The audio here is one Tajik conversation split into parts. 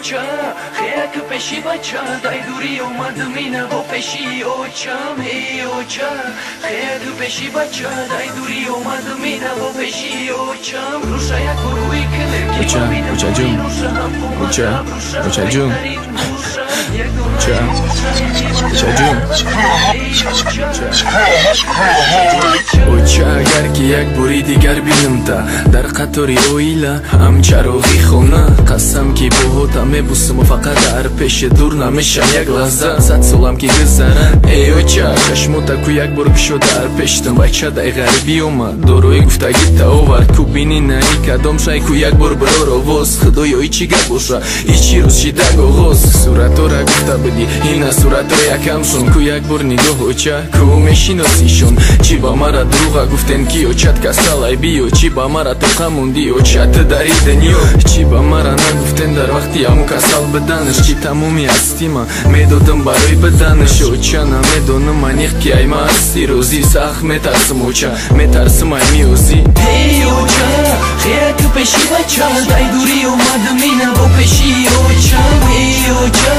оча, хеяк пеши бача, дай дури омад мина бо пеши очам. Эй оча, хеяк пеши бача, дай дури омад мина бо пеши очам. Руша як рӯи киле ки Оча, очаҷон, оча, очаҷон, оча, очаҷон. Оча, агар ки як бори дигар бинамта дар қатори оила ҳам чароғи хона, қасам ки боҳота мебусуму фақат дар пеши дур намешам як лаҳза, 100 солам ки гузара. Эй оча, чашмота ку як бор кушо дар пештам, бача дай ғарибӣ омад, дорои гуфтагита овард, ку бини наи кадом шай, ку як бор бирор овоз. Худоё, и чӣ гап боша, и чӣ рӯз шидаг оғоз. Суратора гуфта будӣ, ина суратро якамшон, ку як бор нигоҳ оча, ку мешиносишон. Чӣ ба мара дурӯға гуфтен ки очат касалай биё, чӣ ба мара тоқа мондӣ очат дари дунё, чӣ ба мара нагуфтен дар вақти ҳаму касал биданаш, чӣ тамоми ҳастима медодам барои биданаш. Оча, намедонам аниқ ки ай ма ҳасти розӣ, сахт метарсам оча, метарсам ай миёзӣ. Эй оча, хеяк пеши бача, дай дури омад мина бо пеши очам. Эй оча,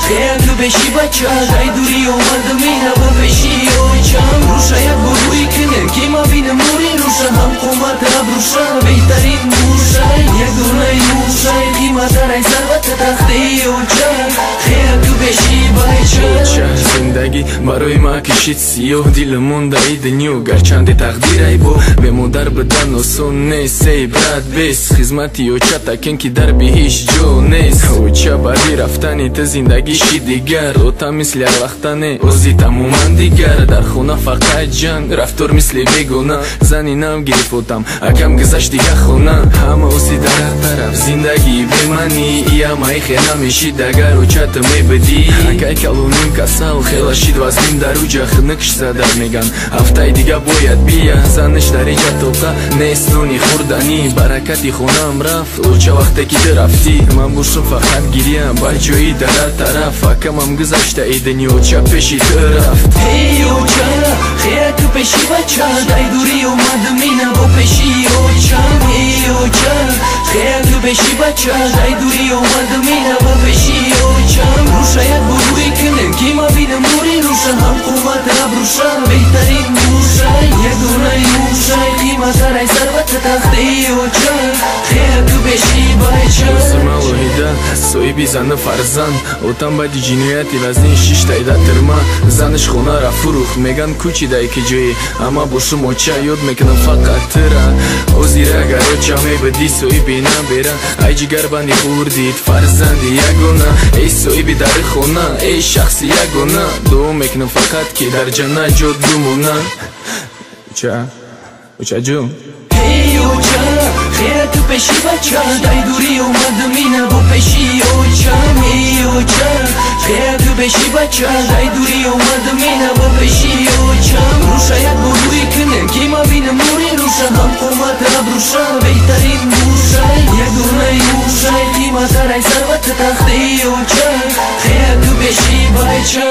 хеяк пеши бача, дай дури омад мина бо пеши очам. Руша як бор рӯи киле ки ма бинам нури руша, ҳам қомат абруша беҳтарин мушай, як донаи мушай қиматарай сарвата тахти оча, хеяк пеши бача. Оча, зиндагӣ барои ма кишид сиёҳ, дилам мондаи дунё, гарчанде тақдирай бо бемодар бидан осон нест. Эй брат, бес хизмати оча такен ки дар биҳишт ҷо нест. Оча, баъди рафтани ту зиндагӣ ши дигар, ота мисли ҳарвақта не, ози тамоман дигар. Дар хона фақат ҷанг, рафтор мисли бегона, зани нав гирифт отам, акам гузашт дигар хона. Ҳама ози дар ҳар тараф зиндагии беманӣ, иамаи хе намешид агар оча ту мебудӣ. Акай калоним касал хела шид вазнин дар уҷа, хунукш зада меган, ҳафтаи дига бояд бия. Заниш дар иҷа тоқа нест нони хӯрданӣ, баракати хонаам рафт оча вақте ки ту рафтӣ. Ман бошам фақат гиря ба ҷои дар ҳар тараф, акамам гузашта и дунё оча пеши ту рафт. Эй оча, хеяк пеши бача, дай дури омад мина бо пеши очам. Эй оча, хеяк пеши бача, дай дури омад мина бо пеши очам. Руша як бор рӯи киле ки ма бинам нури руша, ҳам қомат абруша беҳтарин мушай, як донаи мушай қиматарай сарвата тахти оча, хеяк пеши бача. Озима лоҳида соҳиби зану фарзанд, отам баъди ҷинояти вазнин шиштаи дар тирма, занаш хонара фурӯхт, меган кӯчидай ки ҷое, ама бошум оча ёд мекунам фақат тура. Озир агар оча мебудӣ соҳиби набера, ай ҷигарбанди хурдид фарзанди ягона, эй соҳиби дари хона, эй шахси ягона, дуо мекунам фақат ки дар ҷаннат ҷо бимона. Оча, очаҷон. Эй оча, хеяк пеши бача, дай дури омад мина бо пеши очам. Эй оча, хеяк пеши бача, дай дури омад мина бо пеши очам. Руша як бор рӯи киле ки ма бинам нури руша, ҳам қомат абруша беҳтарин мушай, як донаи мушай қиматарай сарвата тахти оча, хеяк пеши бача.